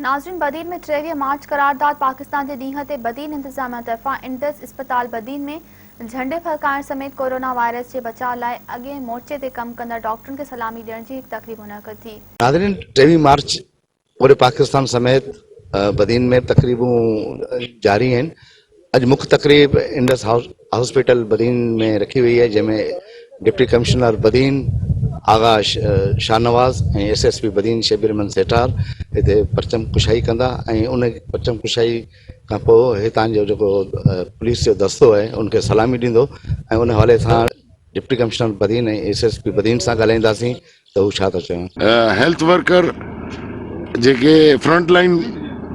ناظرين بدين ۾ 23 مارچ قرارداد پاڪستان جي ڏينهن تي بدين انتظاميا طرفان انڊس اسپتال بدين ۾ جهنڊي ڦهڪائڻ سميت ڪورونا وائرس جي بچاء لاء اڳئين مورچي تي ڪم ڪندڙ ڊاڪٽرن کي سلامي ڏيڻ جي هڪ تقريب منعقد ٿي. ناظرين 23 مارچ پوري پاڪستان سميت بدين ۾ به تقريبون جاري آهن اڄ مک تقريب انڊس هاسپيٽل بدين ۾ رکي وئي آهي جنهن ۾ deputy commissioner Badin Agha Shahnawaz ۽ S S P Badin Shabbir Ahmed Sethar هتي پرچم ڪشائي ڪندا ۽ ان پرچم ڪشائي کان پوء هتان جو جيڪو پوليس جو دستو آهي ان کي سلامي ڏيندو ۽ ان حوالي سان deputy commissioner Badin ۽ S S P Badin سان ڳالهائينداسين ته هو ڇا ٿا چون. هيلٿ ورڪر جيڪي فرنٽ لائين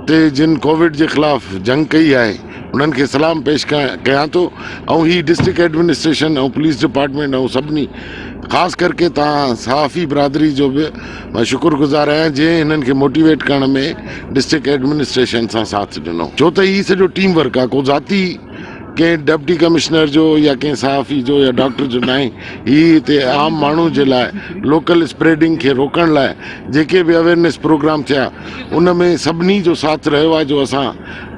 تي جن ڪووڊ جي خلاف جنگ ڪئي آهي انهن کي سلام پيش ڪيان ٿو ۽ هي ڊسٽرڪٽ ايڊمنسٽريشن ۽ پوليس ڊپارٽمينٽ ۽ سڀني خاص ڪرڪي تان صحافي برادري جو به مان شڪر گذار آهيان جنهن هنن کي موٽيويٽ ڪرڻ ۾ ڊسٽرڪٽ ايڊمنسٽريشن سان ساٿ ڏنو ڇو ته هي سڄو ٽيم ورڪ آهي ڪو ذاتي ڪنهن ڊپٽي ڪمشنر جو يا ڪنهن صحافي جو يا ڊاڪٽر جو ناهي هي هتي عام ماڻهو جي لاء لوڪل اسپريڊنگ کي روڪڻ لاء جيڪي به اويرنيس پروگرام ٿيا ان ۾ سڀني جو ساٿ رهيو آهي جو اسان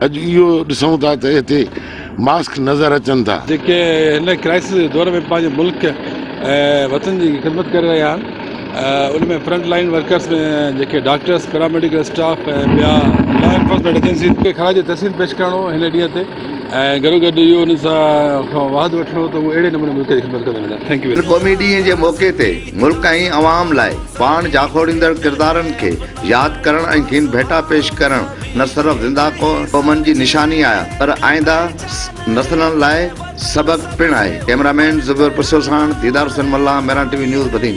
اڄ اهو ڏسون ٿا ته هتي ماسڪ نظر اچن ٿا. جيڪي هن ڪرائسس جي دور ۾ پنهنجي ملڪ ۽ وطن جي خدمت ڪري رهيا آهن ان ۾ فرنٽ لائين ورڪرس ۾ جيڪي ڊاڪٽرس پيراميڊيڪل اسٽاف ۽ ٻيا لا انفورسمينٽ ايجنسيز کي خراج تحسين پيش ڪرڻو هن ڏينهن تي ۽ گڏو گڏ اهو انهن سان کان وعدو وٺڻو ته هو اهڙي نموني ملڪ جي خدمت ڪندا رهندا thank you. قومي ڏينهن جي موقعي تي ملڪ ۽ عوام لاء پاڻ جاکوڙيندڙ ڪردارن کي ياد ڪرڻ ۽ کين ڀيٽا پيش ڪرڻ نه صرف زنده قومن جي نشاني آهي پر آئنده نسلن لاء سبق پڻ آهي. ڪئميرا مين زبير پرسيو ساڻ Didar Hussain Mallah, Mehran T V news Badin.